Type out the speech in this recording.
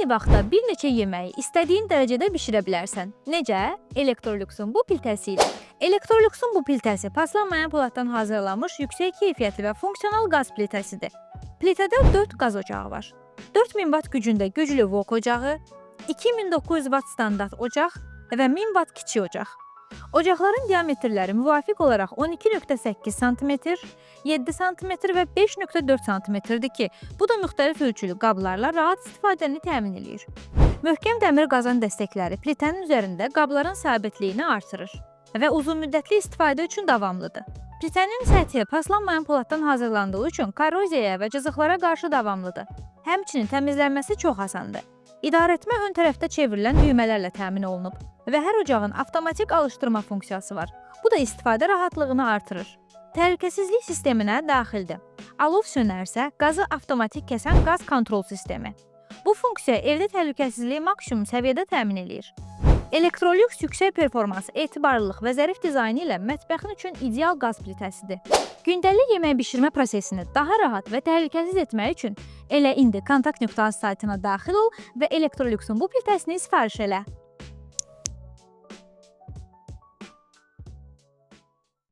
Eyni vaxtda bir neçə yeməyi istədiyin dərəcədə bişirə bilərsən. Necə? Electrolux'un bu plitəsi ilə. Electrolux'un bu plitəsi paslanmayan poladdan hazırlanmış yüksək keyfiyyətli və funksional qaz plitəsidir. Plitədə 4 qaz ocağı var. 4000 watt gücündə güclü wok ocağı, 2900 watt standart ocaq və 1000 watt kiçik ocaq. Ocaqların diametrləri müvafiq olaraq 12.8 sm, 7 sm və 5.4 sm-dir ki, bu da müxtəlif ölçülü qablarla rahat istifadəni təmin eləyir. Möhkəm dəmir qazan dəstəkləri plitənin üzərində qabların sabitliyini artırır və uzunmüddətli istifadə üçün davamlıdır. Plitənin səthi paslanmayan poladdan hazırlandığı üçün korroziyaya və cızıqlara qarşı davamlıdır. Həmçinin təmizlənməsi çox asandır. İdarəetmə ön tərəfdə çevrilən düymələrlə təmin olunub və hər ocağın avtomatik alışdırma funksiyası var. Bu da istifadə rahatlığını artırır. Təhlükəsizlik sisteminə daxildir. Alov sönərsə, qazı avtomatik kəsən qaz kontrol sistemi. Bu funksiya evdə təhlükəsizliyi maksimum səviyyədə təmin eləyir. Electrolux yüksək performans, etibarlılıq və zərif dizaynı ilə mətbəxin üçün ideal qaz plitəsidir. Gündəlik yemək bişirmə prosesini daha rahat və təhlükəsiz etmək üçün elə indi kontakt.az saytına daxil ol və Electrolux'un bu plitəsini sifariş elə.